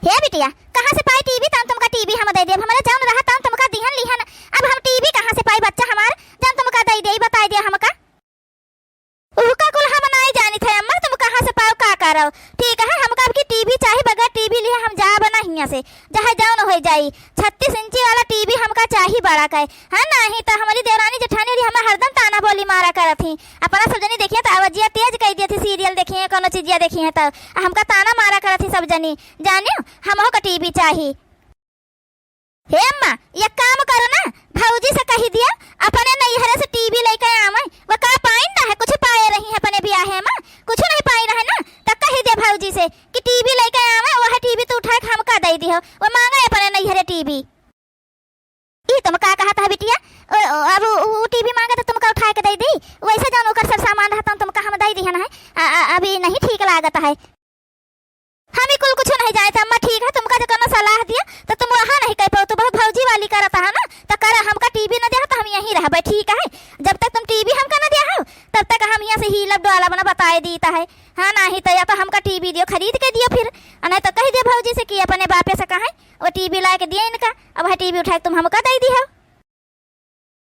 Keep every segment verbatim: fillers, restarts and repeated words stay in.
हे बिटिया, कहाँ से पाई टीवी? तउन तुमका टीवी हम दइ देब, हमरे जउन रहा तउन तुमका दिहन लिहन, अब हम टीवी कहाँ से पाई बच्चा हमार, जउन तुमका दइ देई, बताइ देउ हमका। उहका कुल हम नाहीं जानित है अम्मा, तुम कहाँ से पाओ, का करो। ठीक है, हमका अब की टीवी चाही, बगैर टीवी लिहे हम जाब ना हियाँ से, चाहे जउन होइ जाई। छत्तीस इंची वाला टीवी हमका चाही बड़ा कै। हाँ, नाहीं त हमरी देवरानी जेठानी रही, हमें हरदम ताना बोली मारा करत ही। अपना सब जनी देखिहैं त आवाजिया तेज कइ दियत ही, सीरियल देखिहैं, कउनो चीजिया देखिहैं त। आ हमका ताना मारा करत ही सब जनी। जानिउ, हमहू का टीवी चाही। हे अम्मा, एक काम करो ना, भउजी से कहि दिया, अपने नइहरे से टीवी लइके आवैं। वो का पाइन ना है, कुछ पाए रही है अपने बियाहे मा, कुछ नहीं पाइन है ना, त कहि दिया भउजी से कि टीवी लइके आवैं, वह टीवी तू उठाए के हमका दइ दिहो, वो माँगै अपने नइहरे टीवी। ई तुम का कहत है बिटिया? ओ, ओ, अब उ, उ टीवी माँगै त तुमका उठाए के दइ दी? वइसे जउन ओकर सब सामान रहत तउन तुमका हम दइ दिहन है। आ, आ, अभी नहीं ठीक लागत है। हम ई कुल कुछ नहीं जानित अम्मा, ठीक है, तुमका जे कउनो सलाह दिया त तुम वहाँ नहीं कइ पाओ, तू बहुत भउजी वाली करत है ना, त करा, हमका टीवी न दिया त हम यहीं रहबै, ठीक है? जब तक तुम टीवी हमका न दिया हो, तब तक हम हियाँ से हीलब डोलब ना, बताइ दीत है। हाँ, नाहीं त या त हमका टीवी दियो, खरीद के दियो फिर, आ नहीं त कहि दियो भउजी से कि अपने बापे से कहैं, वो टीवी लाइके दिए इनका, अब वह टीवी उठाए के तुम हमका दइ दिहो।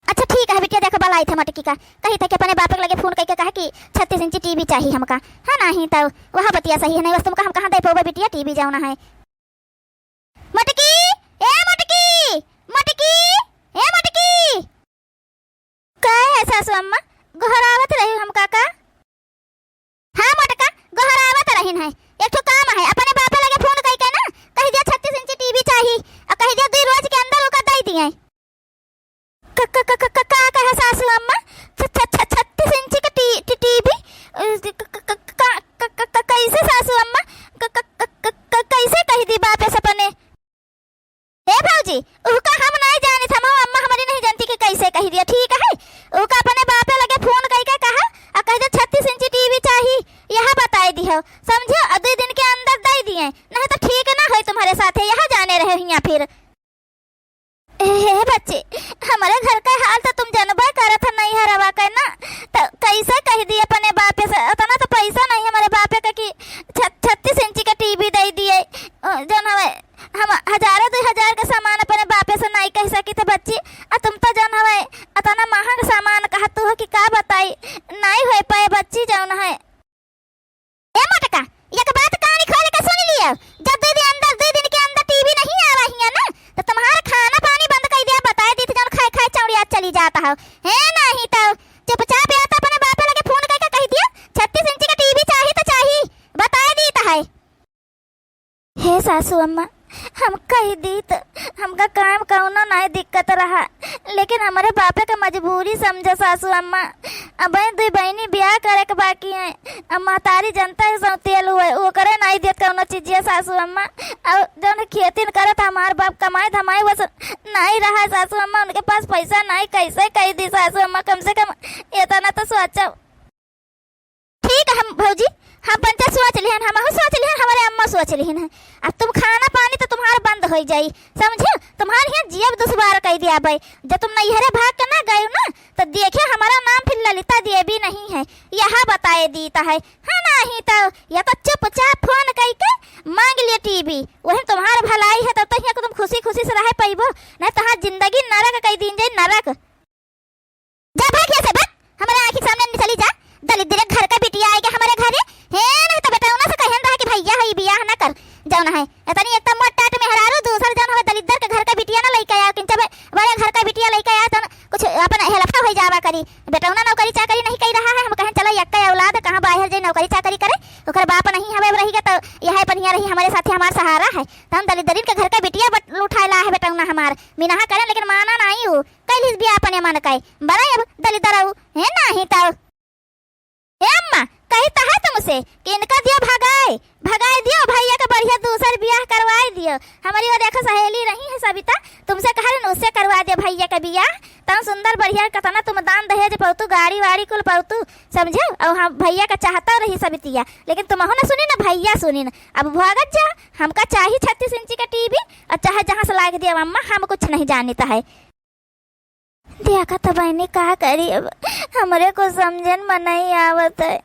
अच्छा ठीक है बिटिया, देखो बलाइत है मटकी का, कहित है कि अपने बापे के लगे फोन कइके कहा कि छत्तीस इंची टीवी चाही हमका। हाँ, नाहीं त वह बतिया सही है, नहीं बस तुमका हम कहाँ दइ पउबै बिटिया टीवी जउन है। मटकी, ए मटकी, मटकी, ए मटकी। का है सासू अम्मा, गोहरावत रही हमका का? हाँ मोटका, गोहरावत रहिन है। एक ठो काम है, अपने बापे लगे फोन कइके ना, कहि दिया छत्तीस इंची टीवी चाही, अउर कहि दिया दुइ रोज के अंदर ओका दइ दिए। क-, क-, क-, क-, क-, का कहे सासू अम्मा? छ-, छ-, छ-, छत्तीस इंची के टी-, टी-, टीवी? अ, क-, क-, क-, क-, का, क-, क-, क-, कइसे सासू अम्मा? क-, क-, क-, क-, क-, कइसे कहि दी बापे से अपने? हे भउजी, उहका हम नाहीं जानित, हमहू अम्मा हमरी नहीं जानती कि कइसे कहि दिया, ठीक है? उहका अपने बापे लगे फोन कइके कहा, अउर कहि दिया छत्तीस इंची टीवी चाही, यह बताइ दिहो, समझो, अउर दुइ दिन के अंदर दइ दिए, नहीं त ठीक ना होई तुम्हरे साथे, यह जाने रहे हियाँ फिर। ए, हे बच्ची, हमरे घर कै हाल त तुम जनबै करत है नइहरवा कै ना, त कइसे कहि दी अपने बापे से, अतना त पइसा नहीं हमरे बापे कै कि छ-, छत्तीस इंची कै टीवी दइ दिए, अ, जउन हवै, हम हजारों दुइ हजार कै सामान अपने बापे से नाहीं कहि सकित है बच्ची, अ तुम त जउन हवै, अतना महँग सामान कहत हो कि का बताई, नाहीं होइ पाए बच्ची जउन है। ए मोटका, एक बात कान खोल के सुन लियो, जब दुइ दिन अंदर, दुइ दिन के अंदर टीवी नहीं आवा हियाँ ना, त तुम्हार खाना पानी बंद कइ दिया, बताइ दीत जउन खाए खाए चौड़िया चली जात हो। हे नाहीं त चुपचाप या त अपने बापे लगे फोन कइके कहि दिया, छत्तीस इंची कै टीवी चाही त चाही, बताइ दीत है। हे सासू अम्मा, हम कहि दीत, हमका काम कउनो नाहीं दिक्कत रहा, लेकिन हमरे बापे कै मजबूरी समझो सासू अम्मा। अबहीं दुइ बहिनी बियाह करे कै बाकी हैं, अब महतारी जनता है सौतेल हुए, ओकरे नाहीं देत कउनो चीजिया सासू अम्मा। अउर जउन खेतिन करत हमार बाप कमाई धमाई बस नाहीं रहा सासू अम्मा, उनके पास पइसा नाहीं, कइसे कहि दी सासू अम्मा, कम से कम एतना त सोचो। ठीक है, हम भउजी, हम पंचा सोच लिहन, हमहू सोच लिहन, हमरे अम्मा सोच लिहन है। अब तुम खाना पानी त तुम्हार बंद होइ जाई, समझो? तुम्हार हियाँ जियब दुश्वार कइ दिया बे। जब तुम नइहरे भाग के ना गयो ना, त देखे हमारा नाम फिर ललिता देवी नहीं है, यह बताइ दीत है। हाँ, नाहीं त या त चुपचाप फोन कइके माँग लियो टीवी, वही तुम्हार भलाई है, तब त हियाँ तुम खुशी खुशी से रह पइबो, नहीं त हाँ जिंदगी नरक कइ दीन जाई, नरक। जा भाग हियाँ से, भाग, हमरे आँखी के सामने न चली जा। दलिद्दर घर कै बिटिया आइगे हमरे घरे। हे, नहीं त बेटउना से कहन रहा कि भइया है, बियाह ना कर। जउन है, एतनी एक त मोट टाट मेहरारू, दूसर जउन हवे दलिद्दर कै घर कै बिटिया ना लइके आयो, किंचा बे-, बड़े घर कै बिटिया लइके आयो, जउन कुछ अपन help होइ जावा करी। बेटउना नौकरी चाकरी नहीं कइ रहा है, हम कहन चलो यक्कै औलाद कहाँ बाहर जाई नौकरी चाकरी करे, ओकर बाप नहीं हवे, अब रहिगे त यहै पनिया रही हमरे साथे, हमार सहारा है। त हम दलिद्दरिन कै घर कै बिटिया बट-, उठाए ला है बेटउना हमार, मिनहा करे लेकिन माना नाहीं हू। कइ लिहिस बियाह अपने मन कै, बड़ा अब दलिद्दर हऊ, हे नाहीं तउ। हे अम्मा, कहित है तुमसे कि इनका दियो भगाए, भगाए दियो, भइया कै बढ़िया दूसर बियाह करवाए दियो। हमरी वो देखो सहेली रही है सबिता, तुमसे कहरिन उससे करवा दियो भइया कै बियाह। तउ सुंदर बढ़िया कतना तुम दान दहेज पउतू, गाड़ी वाड़ी कुल पउतू, समझो? अउर हम भइया कै चाहतउ रही सबितिया, लेकिन तुमहू न सुनिन, भइया सुनिन। अब भगत जा, हमका चाही छत्तीस इंची कै टीवी, अउर चाहे जहाँ से लाइके दियो अम्मा, हम कुछ नहीं जानित है। देखा त बहिनी, का करी अब, हमरे कुछ समझन में नहीं आवत है।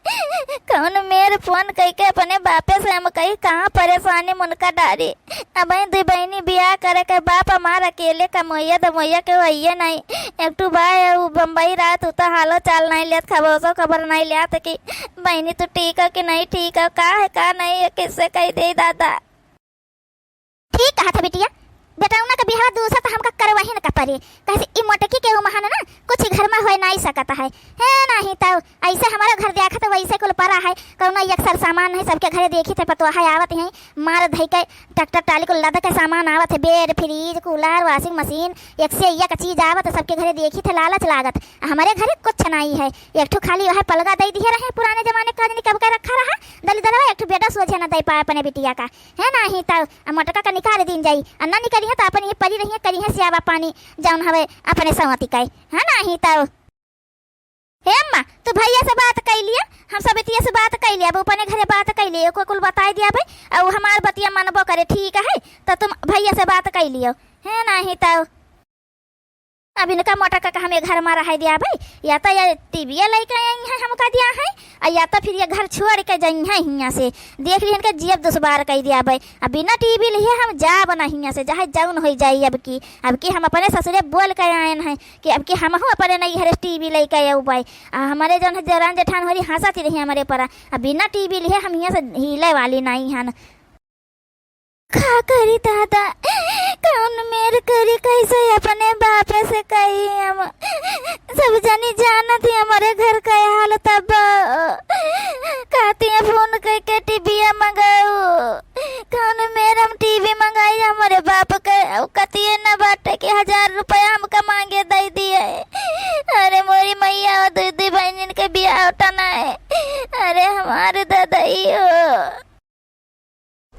कौन मेर फोन कइके अपने बापे से हम कही, कहाँ परेशानी में उनका डारी। अबहीं दुइ बहिनी बियाह करे के, बाप हमार अकेले कमोइया दमोइया के वहिए नहीं। एक ठू बा है, उ बम्बई रहत, उ तो हालो चाल नहीं लेत, खबरो खबर नहीं लेत कि बहिनी तू ठीक हो कि नहीं ठीक हो, का है का नहीं है, किससे कहि देई दादा। ठीक कहत है बिटिया, बेटौना के बियाह दूसर त हमका करवही न का परे, कहे से ई मोटकी के उमहन ना कुछ घर में होए नाई सकत है, है नाहीं तउ। ऐसे हमारे घर देखत वैसे कुल परा है, कौनो एक सर सामान नहीं, सबके घरे देखी थे पतोहा आवत हैं, मार धई के ट्रैक्टर टाली कुल लद के सामान आवत है, बेड, फ्रिज, कूलर, वॉशिंग मशीन, एक से एक चीज आवत है, सबके घरे देखी थे लालच लागत। हमरे घरे कुछ नाई है, एक ठो खाली वह पलगा दे दिए रहे पुराने जमाने का, कब का रखा रहा, दलिदरवा एक ठो बेडा सोझे न दे पाए अपने बिटिया का, है नाहीं तउ। आ मोटका का निकाल दीन जाई, आ ना निकलिहे त अपन ये परी रहिए, करिहे सियावा पानी, जौन हवे अपने सवती के, है नाहीं तउ। हे अम्मा, तू भैया से बात कइ लिया, हम सवितिया से बात कइ लिया, अब अपने घरे बात कइ लिया, ओको कुल बताइ दिया भाई, अउ हमार बतिया मनबो करे, ठीक है, त तुम भैया से बात कइ लियो, है नाहीं तउ। अब इनका मोटका का हम ये घर मा रहै दिया भाई, या त ये टीवी लइके आई हैं हमका दिया है, अउ या त फिर ये घर छोड़ के जइहैं हियाँ से। देख लिहन के जियब दुश्वार कइ दिया भाई। अब बिना टीवी लिहे हम जाब ना हियाँ से, चाहे जौन होइ जाई। अब की, अब की हम अपने ससुरे बोल के आएन हैं कि अब की हमहूँ अपने नैहरे टीवी लइके अउबै। आ हमरे जौन है देवरान जेठान होरी हँसत ही रही हमरे पर। अब बिना टीवी लिहे हम हियाँ से हिले वाली नाहीं हन। का करी दादा, कौन मेर करी, कैसे अपने बापे से कही हम। सब जनी जानत ही हमरे घर का हाल तब। कहती है फोन कइके टीविया मंगाऊ। कौन मेर हम टीवी मंगाई हमरे बाप के, अउ कतिये न बाटे कि हजार रुपया हमका मांगे दइ दिए। अरे मोरी मैया, दुइ दुइ बहिनिन के बियाह टना है। अरे हमारे ददई हो।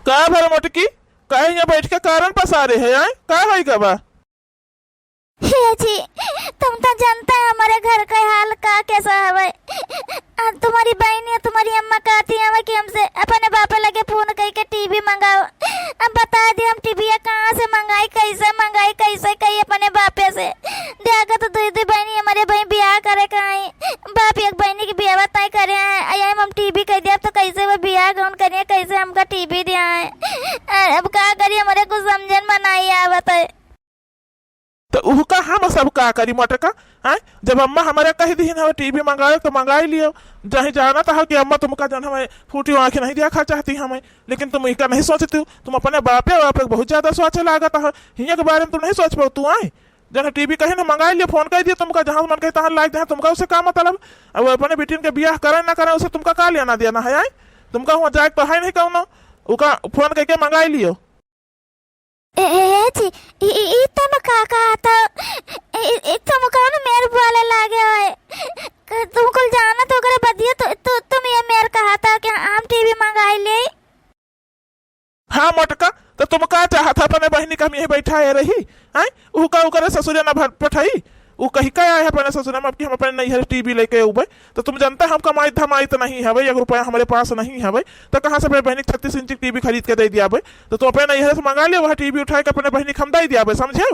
का भर मोटकी, काहे यहाँ बैठ के कारण पसारे है, आय? का होई गवा? हे जी, तुम तो जानता है हमरे घर का हाल का कैसा हवे। आ तुम्हारी बहिनी, तुम्हारी अम्मा कहती हवे कि हमसे अपने बापे लगे फोन कइके टीवी मंगाओ। अब बताइ दे हम टीविया कहाँ से मंगाई, कैसे मंगाई, कैसे कही अपने बापे से। देखा तो दुइ दुइ बहिनी हमरे बहिन बियाह करे का आई। बाप एक बहिनी के बियाह तय करे हैं, आ यही हम टीवी कह दिया, अब तो कैसे वो बियाह कौन करिए, कैसे हमका टीवी दिया है। अरे अब का करिए, हमरे कुछ समझन में नाहीं आवत है। तो उहका हम सब का करी मोटका, हैं? जब अम्मा हमरे कह दिहिन हवे टीवी मंगाए तो मंगाई लियो। जहीं जानत हो कि अम्मा तुमका जौन हमें फूटी आँखें नहीं देखा चाहती हमें, लेकिन तुम इका नहीं सोचती हो, तुम अपने बापे बापे बहुत ज्यादा सोचे लागत हो, हियाँ के बारे में तुम नहीं सोच पाओ तू, आए? जौन टीवी कहे ना मंगाई लियो, फोन कर दियो तुमका, जहाँ मन कहे तहाँ लाग, जहाँ तुमका उसे का मतलब? अब अपने बेटिन के बियाह करे ना करे, उसे तुमका का लेना देना है, आए? तुमका हुआँ जाए तो है नहीं कौनो, उका फोन करके मंगाई लियो। ए, ए, ए, जी, ई, ई, ई तुम का कहत हो? ई, ई, ई तुम कौन मेर बोले लागे हो? क-, तुम कुल जानत हो ओकरे बदियो तो, तु-, तुम ये मेर कहत हो कि हम टीवी मंगाई ले? हाँ मोटका, तो तुम का चाहत हो, अपने बहिनी का हम यहीं बैठाए रही? हैं? ऊ का ओकरे ससुरे ना भर पठाई? ऊ कही का आए है अपने ससुरे में, अब कि हम अपने नैहर टीवी लेके अउबे? तो तुम जानता है हम कमाई धमाई तो नहीं हवे, एक रुपया हमरे पास नहीं हवे, तो कहाँ से अपने बहिनी के छत्तीस इंच की टीवी खरीद के दे दिया बे? तो तुम अपने नैहर से मंगा लियो, वह टीवी उठाए के अपने बहिनी के हम दे दिया बे, समझे?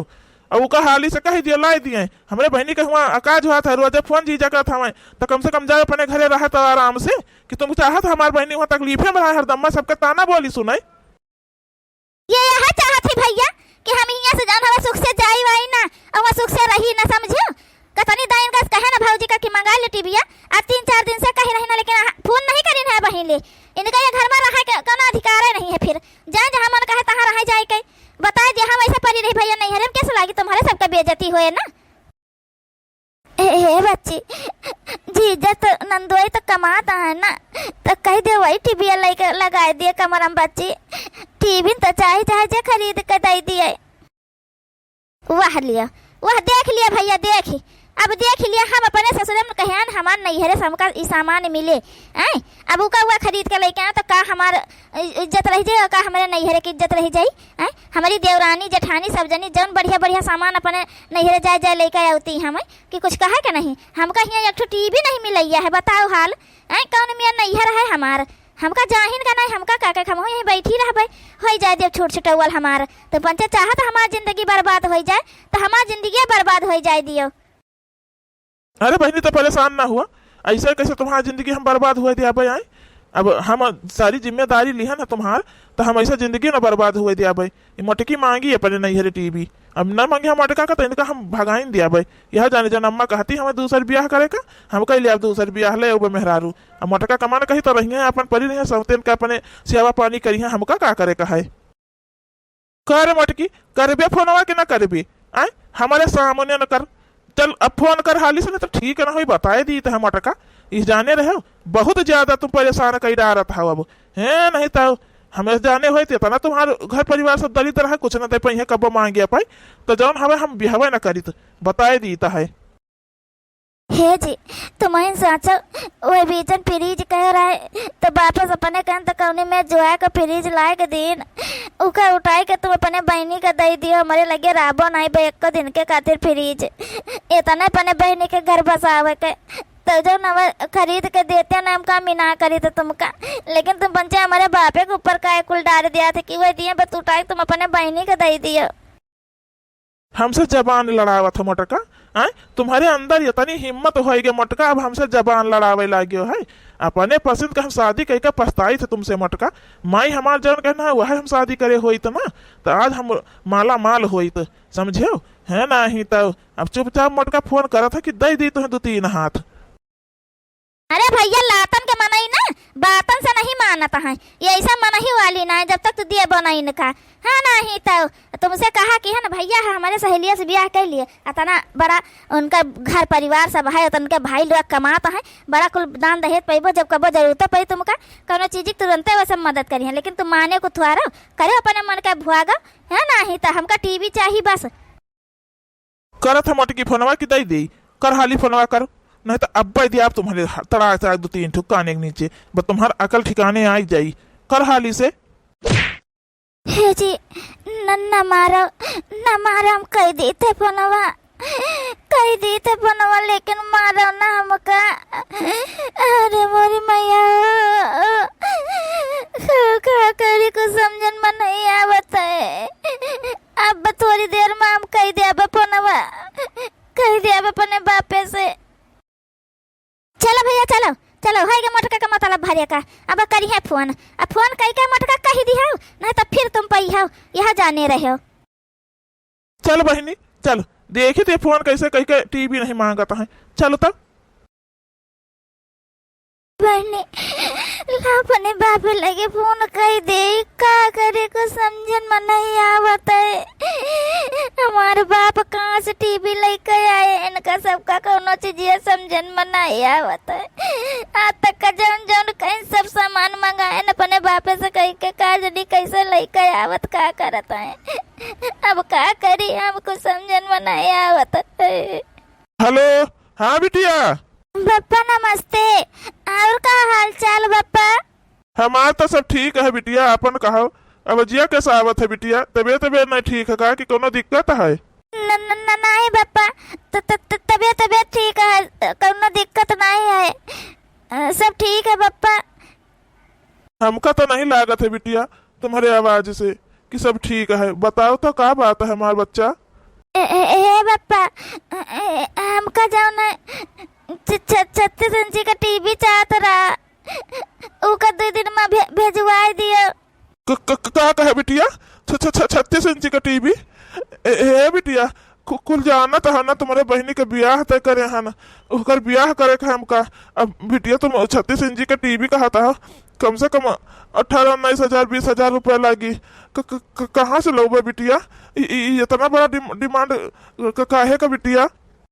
और ओका हाली से कह दिया, लाई दिए। हमरे बहिनी के हुआ अकाज हुआ था, रोजे फोन जीजा करत हवे, तो कम से कम जाए अपने घरे रहे तो आराम से, कि तुम चाहत हमार बहिनी हुआ तकलीफे में रहे हरदम, मैं सबके ताना बोली सुनाई। ये यह चाहत ही भैया कि हम हियाँ से जौन हवे सुख से जाई वाई ना, और वहाँ सुख से रही ना, समझियो? कतनी दाइन का कहे ना भौजी का कि मंगा ले टीविया, आ तीन चार दिन से कहे रही ना, लेकिन आ, फोन नहीं करी ना बहिन ले। इनका ये घर में रहे के कौनो अधिकार नहीं है, फिर जाए जहाँ मन कहे तहाँ रहे जाए के। बताए दे, हम ऐसे परी रही भैया, नैहरे में कैसे लागी तुम्हारे सबका बेइज्जती होए ना। ए, ए बच्ची, जीजा तो नंदोई तो कमात है ना, तो कह दे वही टीविया लेके लगाए दिए कमरा में बच्ची। टीवी तो चाहे चाहे जे खरीद के दे दिए। वाह लिया, वाह देख लिया भैया, देख, अब देख लिया हम अपने ससुरे में कहेन हमार नैहरे से हमका ई सामान मिले, हैं? अब उका हुआ खरीद के लेके आए तो का हमार इ-, इज्जत रह जाई, और का हमरे नैहरे की इज्जत रह जाई, हैं? हमारी देवरानी जेठानी सब जनी जौन बढ़िया बढ़िया सामान अपने नैहरे जाए जाए लेके आवती हमें कि कुछ कहे के नहीं। हमका हियाँ एक ठो टीवी नहीं मिलैया है, बताओ हाल, हैं? कौन मियाँ नैहर है हमार? हमका जाहिन का नहीं, हमका का के हम यहीं बैठी रहबे, होई जाए दियो छोट छोटौल हमार। तो पंचे चाहत हमार जिंदगी बर्बाद होई जाए, तो हमार जिंदगी बर्बाद होई जाए दियो। अरे बहिनी, तो परेशान ना हुआ, ऐसे कैसे तुम्हार जिंदगी हम बर्बाद हुए दियाबे, आए? अब हम सारी जिम्मेदारी लिहन है तुम्हार, तो हम ऐसे जिंदगी ना बर्बाद हुए दियाबे। ई मोटकी मांगी अपने नैहरे टीवी, अब ना मांगे हम मोटका का, तो इनका हम भगाइन दियाबे। यह जाने जन अम्मा कहती हमें दूसर बियाह करे का, हम कह लिया अब दूसर बियाह ले उबे मेहरारू। अब मोटका कमान कही तो रहिए, अपन परी रहिए, सौतेन का अपने सेवा पानी करिए, हमका का करे का है? कर मोटकी, करबे फोनवा कि ना करबे? आय, हमारे सामने न कर। चल, अब फोन कर हाली से, नहीं तो ठीक ना होई, बताए दी तो है मोटका। इस जाने रहे हो, बहुत ज्यादा तुम परेशान कई डारत हो अब। हैं, नहीं तो हमें जाने होई तो इतना तुम्हार घर परिवार सब दलिद्र है, कुछ ना दे पाई है, कब्बो मांगे पाई, तो जौन हवे हम बिहवे ना करी, तो बताए दी तो है। हे जी, तुमहिन साचो, ओह बीचन फ्रिज कहे रहे, तो वापस अपने कहन तो कौनी में जुआ के फ्रिज लाए के दिन, उका उठाई के तुम अपने बहिनी के दई दियो, हमरे लगे राबो नहीं बे एको दिन के खातिर फ्रिज। इतने अपने बहिनी के घर बसावे के, तो जो नवा खरीद के देते ना हमका, हम ना करी तो तुमका, लेकिन तुम पंचे हमारे बापे के ऊपर काहे कुल डार दिया था कि वह दिए बस उठाई के तुम अपने बहिनी के दई दियो। हमसे जबान लड़ावत हो मोटका, आय? तुम्हारे अंदर इतनी हिम्मत होई गे मोटका, अब हमसे जबान लड़ावे लाग्यो है। अपने पसंद का हम शादी कई का पछताई थे तुमसे मोटका। माई हमार जौन कहना है वह हम शादी करे होई तो ना, तो आज हम माला माल होई तो, समझे हो? है ना ही तो अब चुपचाप मोटका फोन करत है कि दे दी तुम्हें दो तीन हाथ। अरे भैया, लातन के मनई ना, बातन से नहीं मानत हैं। ये ऐसा मनही वाली ना है, जब तक तू दिए बनई न खा। हाँ, नहीं तो तुमसे कहा कि है ना भैया, है हमारे सहेलिया से ब्याह कर लिए, इतना बड़ा उनका घर परिवार सब है, उनके भाई लोग कमात हैं, बड़ा कुल दान दहेज पैबो, जब कबो जरूरत पड़ी तुमका, कौनो चीज की तुरंते वो सब मदद करी है, लेकिन तुम माने को थुआरो, करे अपने मन का भुआगा, है नहीं तो हमका टीवी चाहिए बस। करत है मोटकी फोनवा कि दई देई। कर हाली फोनवा कर, नहीं तो अब्बे दिया आप तुम्हारे तड़ा तड़ा दो तीन ठो काने के नीचे, बस तुम्हार अकल ठिकाने आई जाई। कर हाली से। हे जी, न, न मारो, न मारो, हम कह दी थे फोनवा, कह दी थे फोनवा, लेकिन मारो ना हमका। अरे मोरी मैया, का, का करी, कुछ समझन में नहीं आवत है। अब थोड़ी देर में हम कह दे अब फोनवा, कह दे अब अपने बापे से। चलो भैया, चलो, चलो, है के मोटका का मतलब भरे का। अब करिहे फोन, अब फोन कई के मोटका कह दी हो, नहीं तो फिर तुम पई हो, यह जाने रहे हो। चल बहिनी, चल, देखी ते फोन कैसे कह के टीवी नहीं मांगत है। चल तब। बहिनी, ला अपने बाप लगे फोन कई दे, का करे को समझन में नहीं आवत है। हमार बाप कहाँ से टीवी लेके आए, इनका सबका कौनो चीजिया समझन में नहीं आवत है। आज तक का जौन जौन कहीं सब सामान मंगाए न अपने बापे से कह के का जनी कैसे लेके आवत का करत है। अब का करी, हम कुछ समझन में नहीं आवत है। हेलो, हाँ बिटिया। बप्पा नमस्ते, और का हाल चाल बप्पा? हमार तो सब ठीक है बिटिया, अपन कहो। अब जिया कैसा आवत है बिटिया? तबीयत तबीयत नहीं ठीक है का कि कोनो दिक्कत है? न, न, न, नहीं बप्पा, त, त, त, तबीयत तबीयत ठीक है, कोनो दिक्कत नहीं है, अ, सब ठीक है बप्पा। हमका तो नहीं लागत है बिटिया तुम्हारे आवाज से कि सब ठीक है। बताओ तो का बात है हमार बच्चा? ए, ए, ए बप्पा, ए, ए, हमका जौन है छ-, छ-, छत्तीस इंची का टीवी चाहत रहा, उका दो दिन में भे-, भेजवाई दियो। क-, क-, क-, का कहे बिटिया? छ-, छ-, छ-, छत्तीस इंची का टीवी? ए, ए बिटिया, कु-, कुल जानत है ना, तुम्हारे बहिनी के बियाह तय करे हैं ना, ओकर बियाह करे के हमका। अब बिटिया, तुम छत्तीस इंची के टीवी कहत हो, कम से कम अठारह, उन्नीस हजार, बीस हजार रुपया लागी। क-, क-, क-, कहाँ से लौबे बिटिया? इ-, इ-, इ-, इतना बड़ा डिम-, डिमांड क-, काहे का बिटिया?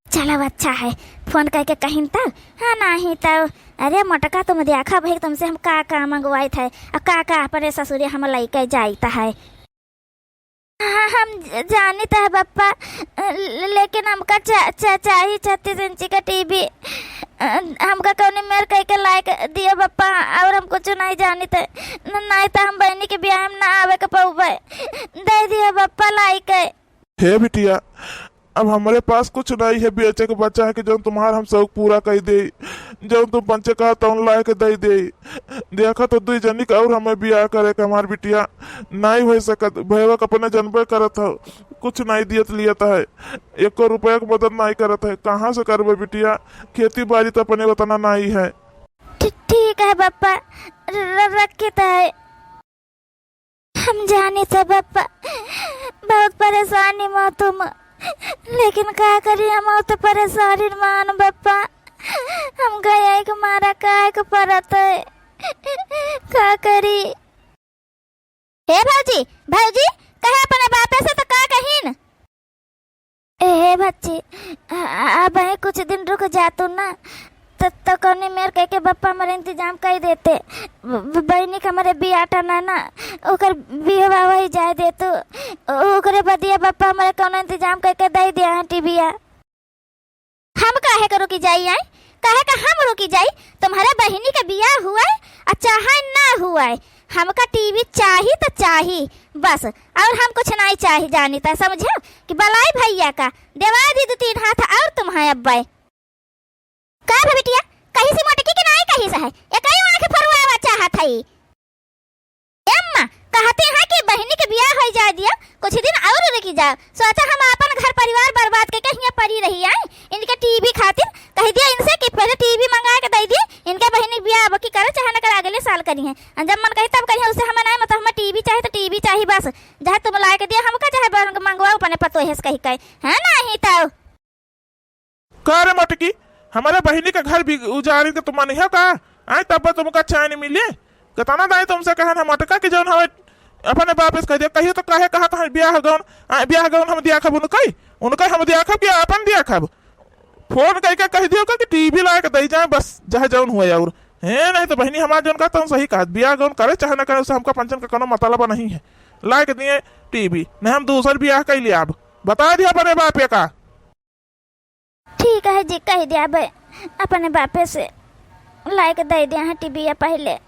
चलो अच्छा है, फोन करके कहिन तब। हाँ, नहीं तब। अरे मोटका, तुम देखा भाई, तुमसे हम का का मंगवाइत है, और का का अपने ससुरे हम लइके जाइत है। हाँ, हम ज-, जानित है बप्पा, ल-, लेकिन हमका चा-, चा-, चाही छत्तीस इंची का टीवी। अ, हमका कौनी मेर कह के लायक दियो बप्पा, और हम कुछ नहीं जानित है। न-, नहीं तो हम बहनी के बियाह में ना आवे के पउबे। दे दियो बप्पा लायक। हे बिटिया, अब हमरे पास कुछ नाहीं है बेचे के बचा है कि जौन तुम्हार हम शौक पूरा कइ देई, जौन तुम पंचे कहा तौन लाए के दइ देई। देखा तो दुई जनी के और हमें बियाह करे के हमार बिटिया नाहीं होइ सकत। भैया के अपने जनबे करत हो, कुछ नाहीं दियत लियत है, एको रुपया के मदद नाहीं करत है। कहाँ से करबे बिटिया, खेती बाड़ी तो अपने उतना नाहीं है। ठी-, ठीक है बप्पा, र-, र-, रखित है। हम जानी थे बप्पा, बहुत परेशानी मा तुम, लेकिन का करी, हम तो परेशानी मान बप्पा, हम गया के मारा काय के परत है, का करी? हे भौजी, भौजी, कहे अपने बापे से तो का कहिन? ए, हे बच्ची, आ, आ, अबहीं कुछ दिन रुक जा तू ना, त, त कौनी मेर कह के बप्पा हमरे इंतजाम कइ देते। ब-, ब-, बहिनी के हमरे बियाह टाना ना, ओकर बियाह वही जाए दे तू, ओ-, ओकरे बदिया बप्पा हमरे कौनो इंतजाम कइ के दइ दिया है टीविया। हम काहे के रुकी जाई, आए? काहे का हम रुकी जाई? तुम्हरे बहिनी के बियाह हुए, आ चाहे ना हुए, हमका टीवी चाही त चाही, बस, और हम कुछ नाहीं चाही, जानी त समझो कि बलाई भैया का, देवा दी दो तीन हाथ और तुम्हें अब्बे। का भे बिटिया, कहीं से मोटकी के नाहीं कहीं से है, एकई आँख फरुआवा चाहत है। ए अम्मा, कहते हैं कि बहिनी के बियाह होइ जाए दिया, कुछ दिन और रुकी जाओ। सोचा हम आपन घर परिवार बर्बाद के, के हियाँ परी रही आए, इनके टीवी खातिर कहि दिया इनसे कि पहले टीवी मंगा के दइ दिए, इनके बहिनी के बियाह अब की करे चाहे न करे अगले साल करिहैं। अ जब मन कही तब करिहैं, उसे हमें नाहीं, मतलब हमें टीवी चाही त टीवी चाही बस, चाहे तुम लाए के दिया हमका, चाहे बन-, मंगवाओ अपने पतोहे से कहि के, है नाहीं तो। का रे मोटकी, हमरे बहिनी के घर भी उजाड़े के तुम मनिहा का? आए तब तुमका चैन मिले। कतना दाई तुमसे कहन है मोटका कि जौन हवे अपने बाप से कहि दिया, कहियो तो काहे कहा कहा बियाह गौन, आए बियाह गौन हम दिया खब उनकई, उनकई हम दिया खब कि आपन दिया खब। फोन कइ के कहि दियो का कि टीवी लाए के दइ जाए बस, चाहे जौन हुए और। हे नाहीं तो बहिनी हमार जौन कहा तौन सही कहा, बियाह गौन करे चाहे ना करे उसे हमका पंचन का कौनो मतलब नाहीं है। लाए के दिए टीवी, नाहीं हम दूसर बियाह कइ लिया। अब बताइ दिया अपने बापे का। ठीक है जी, कहि दिया बे, अपने बापे से लाए के दइ दिया है टीवी पहिले।